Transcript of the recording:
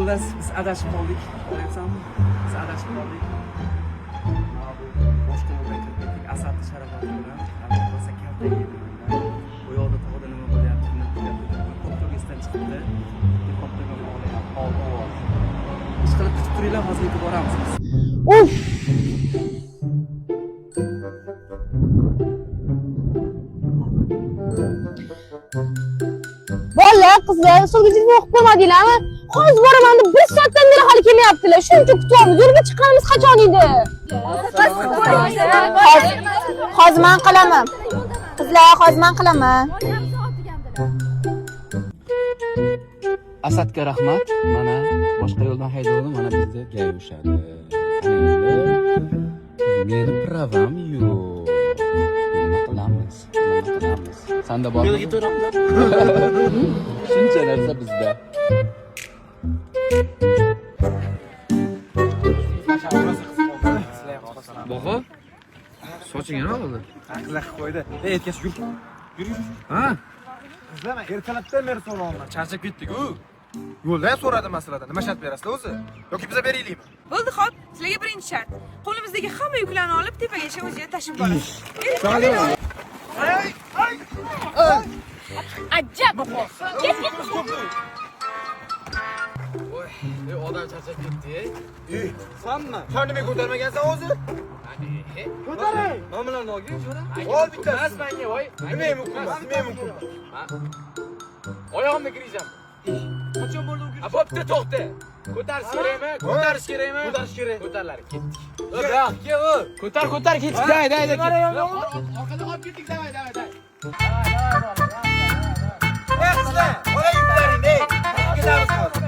Xullas, biz adashib qoldik. Ko'ryapsanmi? Biz adashib qoldik. Mana bu boshqa yo'ldan kirib ketdik. Asadni sharofati bilan. Rosa kalta yedik. Bu yoqda tog'da nima bo'lyapti, nima bo'lyapti. Koptok esdan chiqibdi. Koptogim og'riyapti. Ovoz. Ishqilib kutib turinglar, hozir yetib boramiz biz. Uf! Bolalar, qizlar, stolga telefon qilib ko'rmadinglarmi? Hozir boraman deb bir soatdan beri hali kelmayaptilar. Shuncha kutyapmiz. Yo'lga chiqqanimiz qachon edi? Hozir men qilaman. Qizlar, hozir men qilaman. Asadga rahmat. Mana boshqa yo'ldan haydovdi, mana bizda gay ushadi. Endi meni pravam yo'q. Nima qilamiz? Nima qilamiz? Sanda bormi? Shuncha narsa bizda. Boqo. Sochingga nima bo'ldi? Qizlar qilib qo'ydi. Ey, aytgach yur. Yur, yur. Ha? Qizlar, men ertalabdan beri so'rayapman. Charchab ketdik-ku. Yo'lda ham so'radim masalada. Nima shart berasizlar o'zi? Yoki biza beraylikmi? Bo'ldi, xo'p. Sizlarga birinchi shart. Qo'limizdagi hamma yuklarni olib tepagacha o'ziga tashib borasiz. Ajab! Ey, odam charchab ketdi. Ey, sanmi? San nima ko'tarmagansan o'zi? Ko'taray. Mana bularni olgin, jo'ra. Ol bittasi. Emas menga, voy. Nima mumkin emas, nima mumkin emas. Oyog'imni kirizam. Qachon bo'ldi u? A, bo'pti, to'xta. Ko'tarish kerakmi? Ko'tarish kerakmi? Ko'tarish kerak. Ko'tarlar, ketdik. Yo'q, ko'tar, ko'tar, ketdik. Day, day, day. Orqada qolib ketdik, davay, davay, day. Ey qizlar, ola yuklaring, ey. Ketamiz hozir.